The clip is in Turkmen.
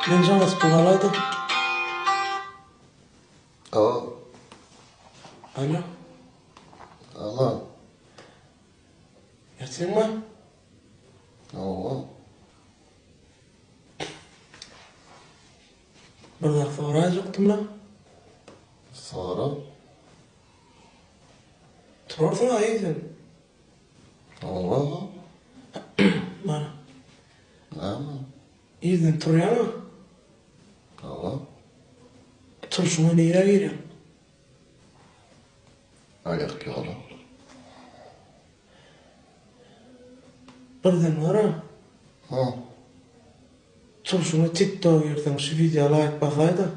Men jaň atyp galaýdym. Alo. Alo. Alo. Ýatyňmy? Hawa. Bir zat soraýjakdym-la. Sora. Turarsyň-a eýsem. Hawa. Mana. Näme? Irden turýaňa? Hawa. Turşuňa nirä girýäň? Aýak ýola. Birden gara. Ha. Turşuňa TikToka girseň şu wideo laýk basaýda.